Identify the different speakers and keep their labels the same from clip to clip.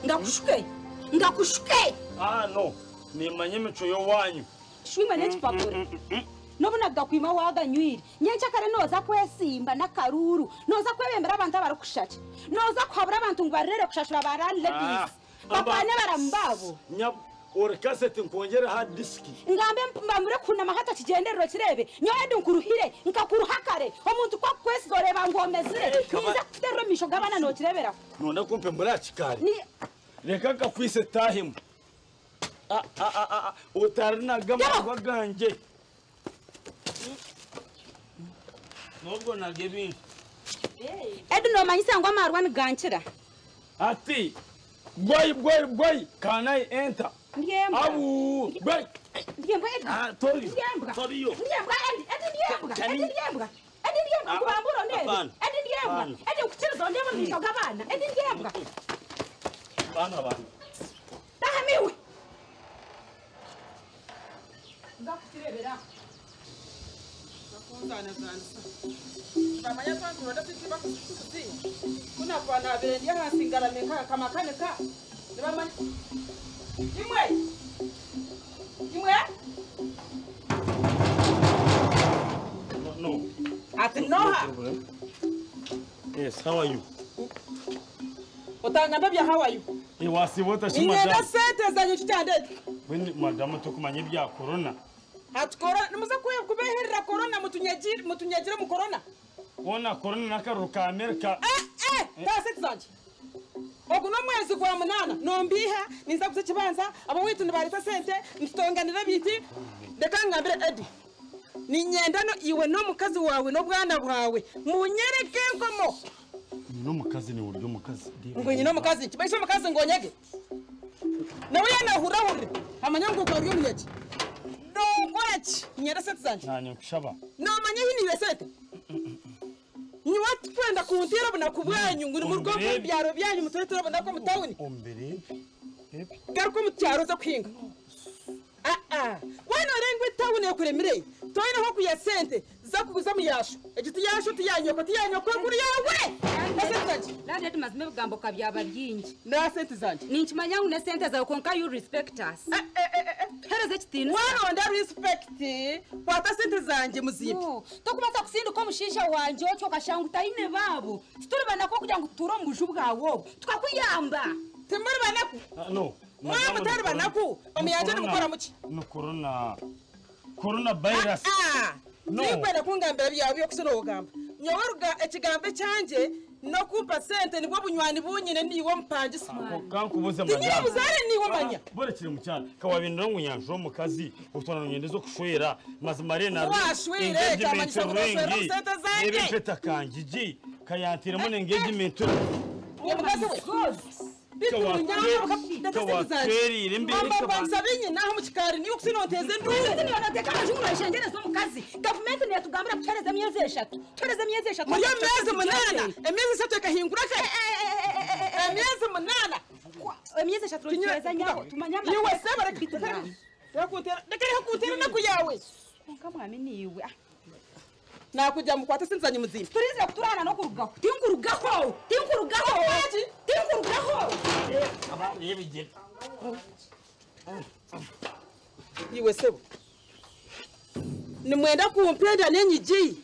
Speaker 1: Ngakushuke! Ngakushuke!
Speaker 2: Ah no, nimanya emicwe y'owanyu.
Speaker 1: Shwimwe n'ekipapura. N'obu nagakwima waaganywire, nyenkyakare nooza kwesimba n'akaruuru, nooza kwebembera abantu abarikushusha ki? Nooza kuhabura abantu ngu barere kushashura ba landladies, bakwane baramu baabo?
Speaker 2: Nyabo, ori kaseti nkwongyere aha disiki.
Speaker 1: Ngambe mbamure kuhunama hati okigyenderere okireebe? Nyowe Eddy nkuruhire, nkakuruha kare. Omuntu ku akukwesiga oreeba ngu omezire. Ninza kukuterera omu maisho g'abaana nookireeberaho.
Speaker 2: Noyenda kumpemura aha kikaari? Reka nkakwise taahemu. Otarinaga amarwa gangye. N'obwo naga ebindi.
Speaker 1: Eddy noomanyisa ngu amarwa nigankira?
Speaker 2: Ati, Bwai, bwai, bwai, can I enter?
Speaker 1: Ndi embwa.
Speaker 2: Abu, bwai.
Speaker 1: Ndi embwa Eddy.
Speaker 2: Ah, toriyo.
Speaker 1: Ndi embwa.
Speaker 2: Toriyo.
Speaker 1: Ndi embwa Eddy. Eddy ndi embwa.
Speaker 2: Can
Speaker 1: Eddy
Speaker 2: you-
Speaker 1: ndi embwa. Eddy ndi embwa.
Speaker 2: Ah,
Speaker 1: Nkubambura ondeebe.
Speaker 2: apana.
Speaker 1: Eddy ndi embwa.
Speaker 2: Apana.
Speaker 1: Eddy nkukiriza ondeebe omu maisho g'abaana. Eddy ndi embwa.
Speaker 2: Baana bangye.
Speaker 1: Tahamu iwe. Nza kukireebera aho.
Speaker 3: Bakunzaanazaanisa. Nibamanya twanturonda sente bakuziiha. Ku naakuba naabaire ndi ahansi ngarami nka makanika, nibamanya. Imwe! Imwe!
Speaker 2: No.
Speaker 3: Ati n'oha?
Speaker 2: Yes, how are you?
Speaker 3: Otangamba ebya how are you?
Speaker 2: Eh, wasiiba ota shi
Speaker 3: Niinyenda
Speaker 2: madamu?
Speaker 3: sente zangye nikyo kyandeeta.
Speaker 2: Mbwenu madamu tokumanya ebya corona?
Speaker 3: Hati corona, nimuza kubeherera corona mutunyagire omu corona?
Speaker 2: Hoona corona n'akaruru ka America.
Speaker 3: Eh, eh, taha sente zangye. Ogu n'omwezi gwa munaana nombiiha, ninza kuguza ekibanza, ab'owaitu nibareeta sente, nitutonganira ebintu. Reka ngambire Eddy, niinyenda no iwe n'omukazi waawe n'obwana bwawe munyereke enkomo.
Speaker 2: Nyine omukazi niiwe ori omukazi.
Speaker 3: Ngu nyine omukazi? Kibaisa omukazi ngu onyege? Nawe yaaba naahurira ahurire amanye ngu okaba ori omunyagi. Nookora ki? Niinyenda sente zangye.
Speaker 2: Naanye nkushaba.
Speaker 3: Noomanya ahi niiha esente? Nyowe tikwenda kunteera obunaku bwanyu ngu nimuruga omu byaro byanyu mutureetere obunaku omu tauni. Garuka omu kyaro oze kuhinga. Aa, waaba nooreeba ngu etauni ekuremire, toine ah'okwiha sente za kuguza omu yaasho. Egi ti yaasho, ti ya nyoko, ti ya nyokwenkuru yaawe! Mpa sente zangye.
Speaker 1: Landlady mazima ebigambo ka byaba bingi.
Speaker 3: Mpa sente zangye.
Speaker 1: Ninkimanya ngu n'esente zaawe kwonka you respect us. Tuheereze ekitiinisa.
Speaker 3: Waronda respect, kwata sente zangye muzimpe.
Speaker 1: No, tokubaasa kusindika omushaija wangye otyo okashanga ngu taine baabo. Tituri banaku okugira ngu tutuure omu buju bwawe obu. Tukakuyamba.
Speaker 3: Timuri banaku? Mwaba mutari banaku, omu yangye nimukoramu ki?
Speaker 2: Ni corona. Corona virus.
Speaker 3: Aa! Tirikwenda kungambira byawe by'okushusha noogamba. Nyowe ruga ekigambo ekyangye n'okumpa sente nibwo bunywani bu nyine naiwe omupangisa.
Speaker 2: Kankubuuze
Speaker 3: Tinyine
Speaker 2: madamu.
Speaker 3: buzaare naiwe omanya.
Speaker 2: Borekire mukyara, ka waabindura ngu nyanjure omukazi, otwara noyenda ez'okushwera, mazima reero na
Speaker 3: Ku waashwire, kyamanyisa ngu nooshwerera omu sente zangye.
Speaker 2: Reeba empeta kangigi, kayanteiremu n'engagement ring.
Speaker 3: Omukazi we.
Speaker 2: Watwerire embeera
Speaker 3: Mama rwangisa binyine aha omu kikaari niiwe okusi noonteeza enduuru.
Speaker 1: Gavumenti niyo nooteeka amaju ngu noyeshengyereza omukazi. Gavumenti neetugambira kutuheereza emyezi eshatu. Tuheereze emyezi eshatu.
Speaker 3: Muri omu myezi munaana, emyezi eshatu ekahingura kare. Emyezi munaana.
Speaker 1: Emyezi eshatu notuheereza nyabo tumanye amateeka.
Speaker 3: Iwe sebo reka kunteera reka reka kunteera enaku yaawe.
Speaker 1: Kwonka mwami niiwe.
Speaker 3: Naakugira mukwate sente zangye muzimpe.
Speaker 1: Turinzire kuturaana n'okurugaho. Tinkurugaho! Tinkurugaho! Tinkurugaho!
Speaker 3: Iwe sebo, nimwenda kumpenda n'enyigi?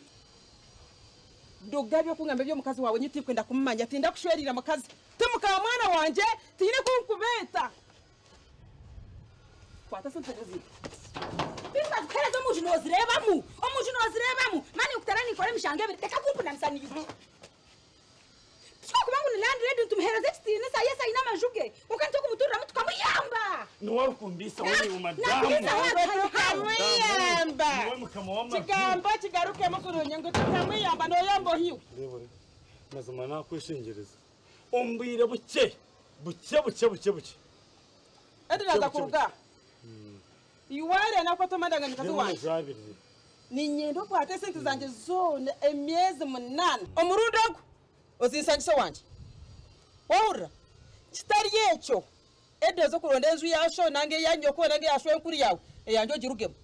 Speaker 3: Nduga eby'okungamba eby'omukazi waawe nyowe tinkwenda kumumanya, tindakushwerire mukazi. Ti mukaamwana wangye, tihaine ku nkubeeta. Kwata sente zangye ozimpe.
Speaker 1: Tindikuhereza omunju nozireebamu, omunju nozireebamu. Mani nkutera ninkora emishango ebiri, reka kumpunamisa niiwe. Tikwo kuba ngu ni landlady nitumuheereza ekitiinisa, yes aine amaju ge, kwonka nitwe kumuturiramu tukamuyamba.
Speaker 2: Niwe arikumbisa we niiwe madamu.
Speaker 1: Nakumbisa waatuha
Speaker 3: Tukamuyamba.
Speaker 2: Niwe mukama w'amaju.
Speaker 3: Kigambo kigarukemu kurungi ngu tukamuyamba noyamba oha iwe.
Speaker 2: Reeba, mazima nakweshengyereza omu bwire bukye bukye bukye bukye bukye.
Speaker 3: Edi naaza kuruga. Iwe ariya nakwata omwenda ngu mukazi wangye. Niinyenda okwate esente zangye zoona emyezi munaana. Omurundi ogu ozinsangise owangye. Wahurira? Kitari ekyo, edi oze kuronda enju ya sho nanga eya nyoko nanga eya shwenkuru yaawe, eyangye ogirugemu.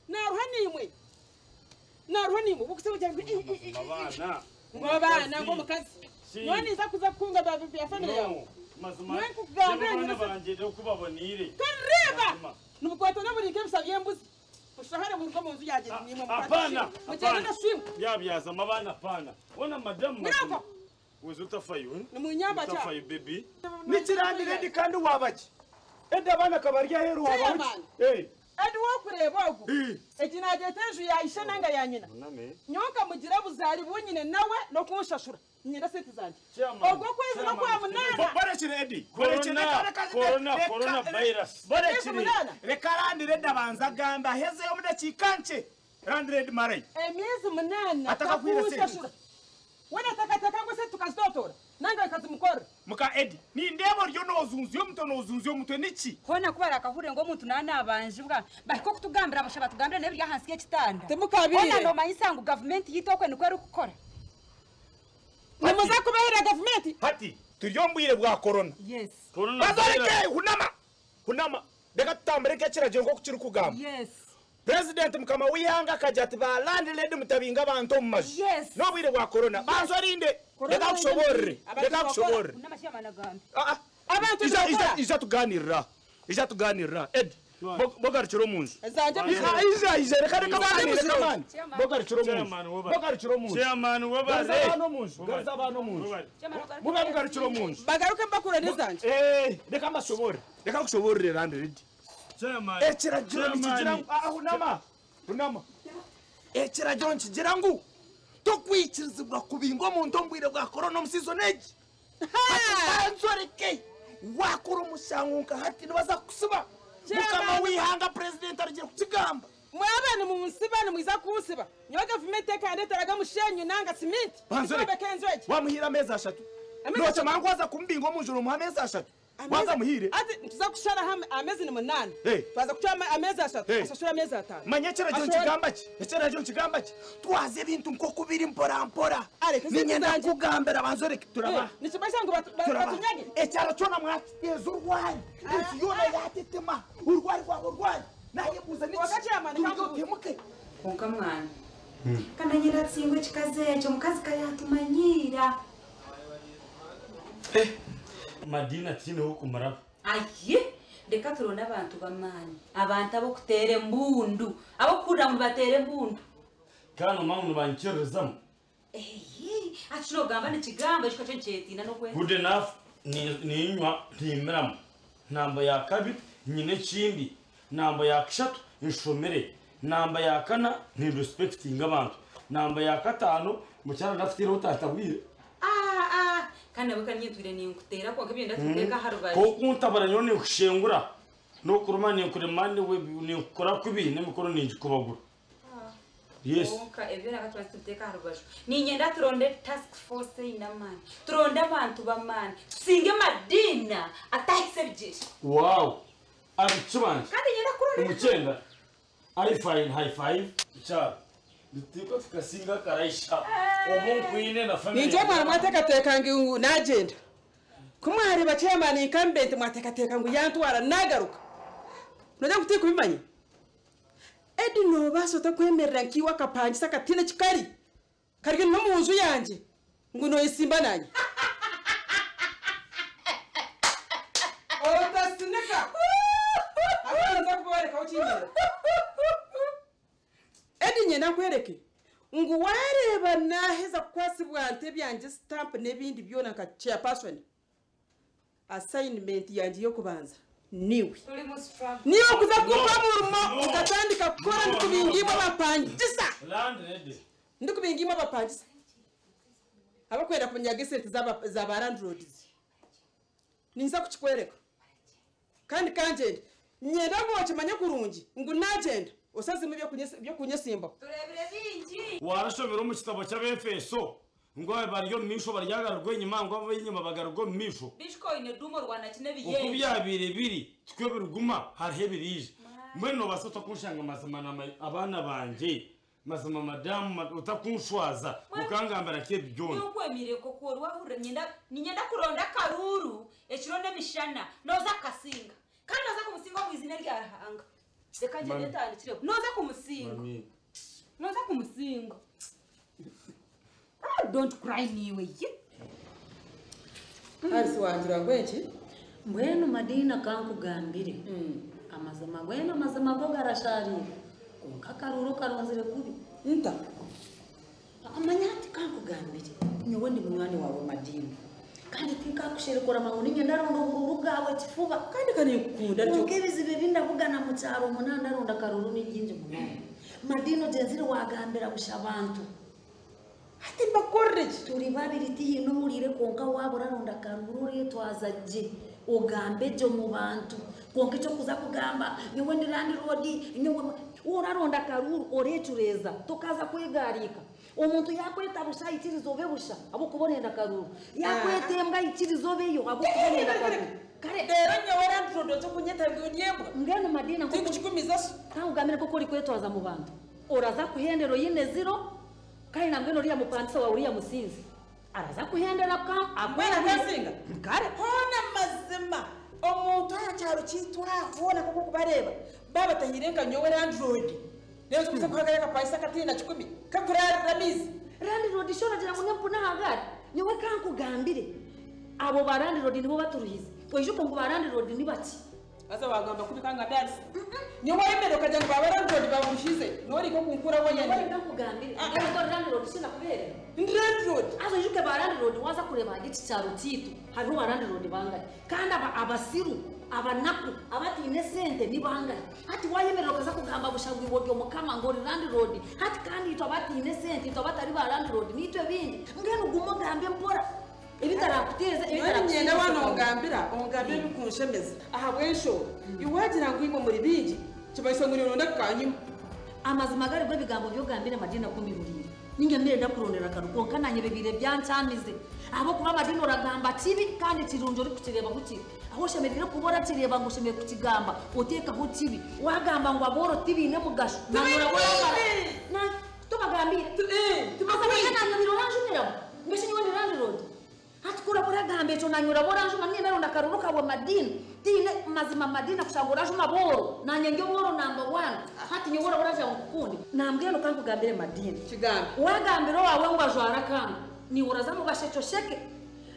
Speaker 3: Naaruha naimwe. Naaruha naimwe. Obwo kugira ngu ii ii ii. Ngu abaana, ngu omukazi. Nyowe ninza kuza kukunga bya famire yaawe.
Speaker 2: Mazima.
Speaker 3: Nyowe nkukugambira
Speaker 2: Abaana
Speaker 3: nyine
Speaker 2: bangye okubaboniire.
Speaker 3: Torireeba! Nibukwata n'oburi nk'ebisa by'embuzi. Bushahare buruga omu nju yangye nimwe mukwate
Speaker 2: Hapana.
Speaker 3: esimu. Mugyende n'esimu.
Speaker 2: Byabyazama abaana hapana. Ona madamu
Speaker 3: Mirako.
Speaker 2: mazima. Wezi utafayo. Eh?
Speaker 3: Nimunyamba kya.
Speaker 2: Utafayo baby.
Speaker 4: Nikirandire Edi kandi wabaki? Edi abaana kabari aheeru wabaho ki?
Speaker 3: Chairman.
Speaker 4: Eh.
Speaker 3: Edi wokureeba ogu.
Speaker 4: Eh.
Speaker 3: Egi nagyeta enju ya ishe nanga ya nyina.
Speaker 2: Muname.
Speaker 3: Nyowe nkamugira obuzaari bunyine nawe n'okunshashura. Niinyenda sente zangye.
Speaker 2: Chairman.
Speaker 3: Ogwo okwezi n'okwa
Speaker 2: Chairman.
Speaker 3: munaana.
Speaker 4: Borekire Edi.
Speaker 2: Corona, corona, corona virus.
Speaker 4: Borekire.
Speaker 3: Emyezi munaana.
Speaker 4: Reka Landire Edi abanze agambe ahezeyo omu dakiika nkye. Landire Edi marayi.
Speaker 3: Emyezi munaana
Speaker 4: Atakakwire sente.
Speaker 3: takunshashura. Weena ateekateeka ngu esente tukazitootoora nanga nkazimukorera.
Speaker 4: Muka Edi, nindeeba oriyo noozunzya omutwe noozunzya omutwe niki?
Speaker 1: Hoona ku barakahurire ngu omuntu naaba naabanjibwa, bahike okutugambira busha batugambire n'ebiri ahansi y'ekitanda.
Speaker 3: Timukabiire.
Speaker 1: Hoona noomanyisa ngu gavumenti yaitu okwe nikwo erikukora.
Speaker 3: Nimuza kubeihera gavumenti?
Speaker 4: Hati turi omu bwire bwa korona.
Speaker 1: Yes.
Speaker 2: Corona
Speaker 4: Bazoreke,
Speaker 2: virus.
Speaker 4: hunama! Hunama! Reka tutambure nk'ekiragiro nk'oku kirikugamba.
Speaker 1: Yes.
Speaker 4: Purezidenti mukama w'eihanga akagira ati ba landlady mutabinga abantu omu maju.
Speaker 1: Yes.
Speaker 4: N'obwire bwa korona. Banza orinde.
Speaker 3: Korona
Speaker 4: Reka nkushoboorore.
Speaker 3: abantu
Speaker 4: Reka
Speaker 3: bakora.
Speaker 4: nkushoboorore.
Speaker 1: Hunama chairman agambe.
Speaker 4: Ah, ah.
Speaker 3: Abantu
Speaker 4: Ija, ija,
Speaker 3: bakora.
Speaker 4: ija tuganirira. Ija tuganirira. Ed, bogarukira omu nju.
Speaker 3: Ezangye
Speaker 4: Ija,
Speaker 3: muzire.
Speaker 4: ija, ija, reka reka
Speaker 3: Ezangye
Speaker 4: baganire,
Speaker 3: muzire.
Speaker 4: reka mani.
Speaker 1: Chairman.
Speaker 4: Bogarukira omu nju.
Speaker 2: Chairman, webale.
Speaker 4: Bogarukira omu nju.
Speaker 2: Chairman, webale.
Speaker 4: Garuza abaana omu nju.
Speaker 2: Webale.
Speaker 4: Garuza abaana omu nju.
Speaker 2: Webale.
Speaker 1: Chairman, ogaruke
Speaker 4: Mube mugarukira omu nju.
Speaker 3: Bagaruke mbakure n'ezangye.
Speaker 4: Eh, reka mbashoboore. Reka nkushoboorere landlady.
Speaker 2: Chairman.
Speaker 4: Ekiragiro nikigira
Speaker 2: Chairman.
Speaker 4: ngu ah, hunama. Hunama. Ekiragiro nikigira ngu tokwikirizibwa kubinga omuntu omu bwire bwa korona omu season egi. Hati wakora omushango nka hati nibaza kukusiba.
Speaker 3: Chairman.
Speaker 4: Mukama w'eihanga president arugire kukigamba.
Speaker 3: Mwaba nimunsiba nimwiza kunsiba. Nyowe gavumenti ekandeteraga mushenyu nanga siminti.
Speaker 4: Banzoreke.
Speaker 3: Nkombeka enju egi.
Speaker 4: Wamuhiire ameezi ashatu.
Speaker 3: Ameezi
Speaker 4: Nokyamanya ngu waza kumubinga omu nju nomuha ameezi ashatu. Waza muhiire.
Speaker 3: Ati nituza kusharaho ameezi ni munaana.
Speaker 4: Hey.
Speaker 3: Twaza kucwa ameezi ashatu.
Speaker 4: Hey.
Speaker 3: Ashashura ameezi ataano.
Speaker 4: Manya ekiragiro
Speaker 3: Ashore.
Speaker 4: nikigamba ki? Ekiragiro nikigamba ki? Twaza ebintu nk'oku biri mpora mpora.
Speaker 3: Areka esente
Speaker 4: Niinyenda
Speaker 3: zangye.
Speaker 4: kukugambira banzoreke turaba.
Speaker 3: Nikimanyisa ngu
Speaker 4: Turaba.
Speaker 3: batunyage.
Speaker 4: Ekyaro kyona mwakiteeza orwari. Ensi yoona yatetema. Orwari rwaba orwari. Nayebuuza niki?
Speaker 3: Kwonka chairman,
Speaker 4: Turye
Speaker 3: kankubuuze.
Speaker 4: otemuke.
Speaker 1: Kwonka mwana. Kandi nyine atsingwa ekikazi ekyo omukazi kayatumanyiira.
Speaker 2: Madina tiineho kumuraba.
Speaker 1: Aye, reka turonde abantu b'amaani. Abantu ab'okuteera embundu. Ab'okuhurira ngu nibateera embundu.
Speaker 2: Kandi omanya ngu nibankiririzamu.
Speaker 1: Eyi, ati nogamba nikigamba ekyo kyo nikyetiina n'okweta.
Speaker 2: Good enough, ninywa ntiimiramu. Namba ya kabiri nyine ekindi. Namba ya kashatu nshomire. Namba ya kana ni respecting abantu. Namba ya kataano mukyara ndafutiireho tatabwire.
Speaker 1: Ah, ah, kandi nabwe kandi nyetwire ninkuteera kwonka ebyo ndatuteeka aha rubaju.
Speaker 2: Kokuntabara nyowe ninkushengura. N'okuruma ninkurema ninkukora kubi n'emikono ningikubagura. Yes.
Speaker 1: Kwonka ebyo naka tubanze tubiteeke aha rubaju. Niinyenda turonde task force eine amaani. Turonde abantu b'amaani. Tusinge Madina atahisa ebigyere.
Speaker 2: Wow. Abiki bangye.
Speaker 1: Kandi niinyenda kuronda
Speaker 2: Omukyenda. High five, high five. Kyaro. Nituteekwa tukasinga akaraisha. Obu nkwine na family.
Speaker 3: Ninje mwana mwateekateeka ngu nagyenda. Ku mwareeba chairman incumbent mwateekateeka ngu yantwara nagaruka. Noija ngu tikubimanya? Edi noobaasa ota kwemerera nkiiwe akapangisa katiine kikari kari n'omu nju yangye ngu nooyesimba naanye. Otasinika! Abaanza kubooreka okinyira. Edi nyenda nkwereke ngu wareeba naaheza kukwasibwa nte byangye stamp n'ebindi byona nka chairperson. Assignment yangye y'okubanza niwe.
Speaker 1: Turi mu struggle.
Speaker 3: Niwe okuza kumpa omurimo
Speaker 2: No.
Speaker 3: okatandika kukora
Speaker 2: No,
Speaker 3: ndikubingibwa
Speaker 2: no.
Speaker 3: abapangisa.
Speaker 2: Landlady.
Speaker 3: Ndikubingibwa abapangisa. Abakwenda kunyaga esente za ba landlords. Ninza kukikwereka. Kandi kangyende. Nyenda ngu okimanye kurungi ngu nagyenda osazemu ebyokunyesimbaho.
Speaker 1: Tureebire bingi.
Speaker 2: Warashomera omu kitabo ky'Abefeso ngu abe bari omu maisho baryagaruka enyima ngu ab'enyima bagaruka omu maisho.
Speaker 1: Bitcoin eduma orwana kine
Speaker 2: Oku
Speaker 1: ebiyenge.
Speaker 2: byabaire biri tikwo biriguma hariho ebiriija. Mbwenu noobaasa ota kunshanga mazima na abaana bangye mazima madamu otakunshwaza okangambira nk'ebi byona.
Speaker 1: Nyowe nkwemiire nk'oku ori wahurira niinyenda kuronda akaruuru ekiro n'emishana nooza kukasinga. Kandi nooza kumusinga omu izina rya Ruhanga. Reka ngyende
Speaker 2: Mami.
Speaker 1: ntandikireho. Nooza kumusinga.
Speaker 2: Mami.
Speaker 1: Nooza kumusinga. Oh, don't cry niwe ye.
Speaker 3: Harisi wangira ngu enki?
Speaker 5: Mbwenu Madiina kankugambire amazima mbwenu amazima go garasharira kwonka akaruuru karunzire kubi.
Speaker 3: Nta?
Speaker 5: Manya hati kankugambire nyowe ndi munywani wawe Madiina kandi tinkakusherekura mangu ninye ndaronda oburuuru bwawe kifuba.
Speaker 3: Kandi kaninkukunda ryo.
Speaker 5: Kwonka ebizibu ebi ndabugana mu kyaro munana ndaronda akaruuru ni bingi munonga. Madiina ogyenzire wagambira busha abantu.
Speaker 3: Hati mbakorere ki?
Speaker 5: Turi babiri tihaine ohuriire kwonka waaba oraronda akaruuru oreetwaza gye ogambe gye omu bantu kwonka ekyokuza kugamba nyowe ndi landlord nyowe oraronda akaruuru oreecureeza tokaza kwegariika. Omuntu yakweta busha aikiriza obe busha ahabw'okuba orenda akaruuru. Yakweta embwa aikiriza obeyo ahabw'okuba orenda akaruuru. Kare
Speaker 3: Reero nyowe landlord oze kunyeta ngu ndi embwa.
Speaker 5: Mbwenu Madiina nk'oku
Speaker 3: Tinkukikumiza shi.
Speaker 5: Kankugambire nk'oku orikwetwaza mu bantu. Oraza kuhendera oine ziro kandi nambwenu oriya mupangisa wawe oriya musinzi araza kuhendera ka
Speaker 3: Mbwenu akansinga?
Speaker 5: Kare.
Speaker 3: Hoona mazima omuntu aha kyaro kyaitu aha hoona nk'oku orikubareeba baaba batahiire nka nyowe landlord. Reero nituza kuhagayo akapangisa akataine na kikumi kakuraarira amaizi.
Speaker 5: Landlord shi oragira ngu nempuna aha gaari? Nyowe kankugambire abo ba landlord nibo baturuhize. Oijuke ngu ba landlord ni baki?
Speaker 3: Haza wagamba kubi kangambire Alice. Nyowe wayemera okagira ngu ba landlord baburuhize nooreka okunkuraho
Speaker 5: Nyowe
Speaker 3: nyene.
Speaker 5: reka nkugambire. Mbwenu tori landlord shi nakubeerera?
Speaker 3: Ndi landlord.
Speaker 5: Haza oijuke ba landlord waaza kureeba ahari eki kyaro kyaitu hariho ba landlord bangahi? Kandi aba abasiru abanaku abataine sente ni bangahi? Hati wayemerera okaza kugamba busha ngu iwe ori omukama ngu ori landlord hati kandi itwe abataine sente itwe abatari ba landlord niitwe bingi. Mbwenu guma ogambe mpora ebitarakuteeza
Speaker 3: Nyowe niinyenda
Speaker 5: ebitarakusiimisa
Speaker 3: waana
Speaker 5: karuuru.
Speaker 3: ongambira ongambe ebikunshemeza ahabw'enshonga iwe waagira ngu imwe muri bingi kibaisa ngu niiwe oronda kukanyima.
Speaker 5: Amazima gari go ebigambo byogambire Madiina ku mbihuriire. Ninye mbire ndakurondera akaru kwonka nanye bibiire byankyamize. Ahabw'okuba Madiina oragamba kibi kandi kirungi orikukireeba ku kiri. Ahu oshemereire kuba orakireeba ngu oshemereire kukigamba oteekaho kibi. Wagamba ngu abooro tibaine mugasho nanye oraba orabara.
Speaker 3: Tibaine!
Speaker 5: Na tubagambiire.
Speaker 3: Tibaine!
Speaker 5: Haza nanye nanyumire oranjumiramu. Mbwenu shi nyowe ndi landlord? Hati ku oraba oragamba ekyo nanye oraba oranjuma niinye ndaronda akaruuru kawe Madiina. Tihaine mazima Madiina kushanga orajuma abooro. Nanye ndi omworo number one. Hati nyowe oraba oragira ngu nkukunde. Nambwenu kankugambire Madiina.
Speaker 3: Kigambe.
Speaker 5: Wagambira owaawe ngu ajware akanga, niiwe oraza omu bashekyosheke.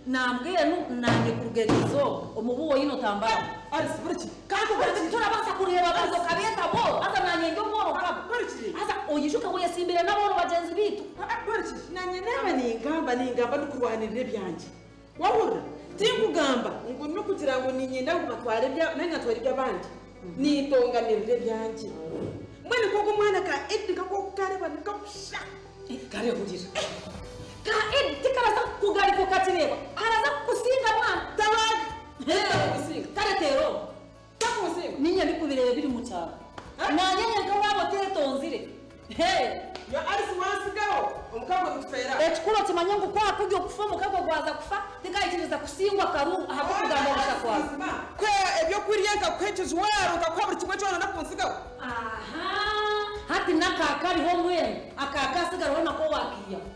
Speaker 5: Nambwenu nanye kuruga eriizooba omu bu oine otambaramu.
Speaker 3: Alice, buriki.
Speaker 5: Kankugambire torabaasa kureeba abantu okabeeta abooro. Haza nanye ndi omworo nkabo.
Speaker 3: Buriki.
Speaker 5: Haza oijuke wesimbire n'abooro bagyenzi baitu.
Speaker 3: Buriki. Nanye naaba ningamba, ningamba ndikurwanirira ebyangye. Wahurira? Tinkugamba ngu n'okugira ngu niinyenda ngu batware ebya nainga ntware eby'abandi. Nintonganirira ebyangye. Mbwenu nk'ogu omwana ka Eddy kak'okukareeba nikakusha.
Speaker 5: Kare hurira. Ka Eddy tikaraza kukugarika okakireeba. Araza kukusinga mwana.
Speaker 3: Tabaga. Takusinga.
Speaker 5: Kare teera omu.
Speaker 3: Takusinga.
Speaker 5: Niinye ndikubireeba ebiri mu kyaro. Nanye nyenka waaba oteetonzire.
Speaker 3: Yo Alice wansigaho omukago nigufeera.
Speaker 5: Ekikuru okimanye ngu ku akurya okufa omukago gwaza kufa tikaikiriza kusingwa akaruuru ahabw'okugamba busha kwawe.
Speaker 3: Kwe ebyokurya nkakuha ekijwaro nkakuha buri kimwe kyona nakunsigaho.
Speaker 5: Aha! Hati n'akaaka kariho mbwenu akaaka asigaraho nako wakiihaho.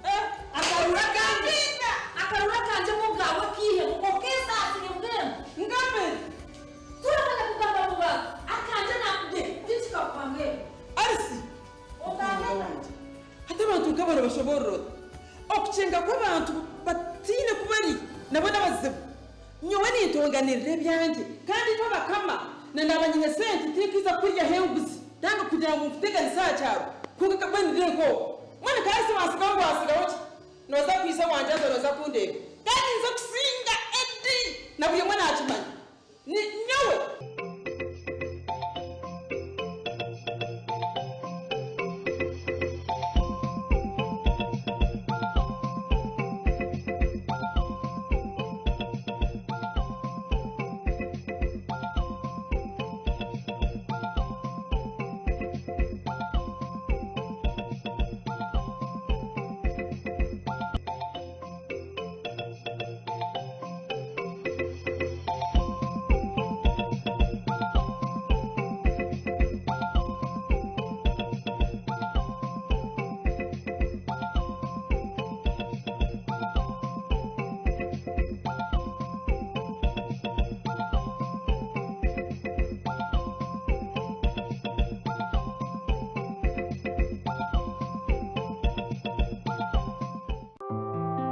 Speaker 5: Akaruru akangye akaruru akangye bo bwawe kiihemu okeesaasire mbwenu.
Speaker 3: Ngambe.
Speaker 5: Turamanya kugamba mu bantu akangye nakugye tikikakuha mbwenu.
Speaker 3: Alice. Hati abantu nk'abo nibashoboorora ota? Okukyenga kw'abantu bataine ku bari nabo n'abazibu. Nyowe nintonganirira ebyangye kandi itwe abakama na naaba nyine sente tinkwija kukuryaho enguzi nanga kugira ngu nkuteganise aha kyaro kwonka mbwenu ndi nk'ogu. Mbwenu ka wantsigaho ngu wantsigaho ki? Nooza kwija wangye haza nooza kundeeba. Kandi ninza kusinga Eddy na buri omwe naakureeba.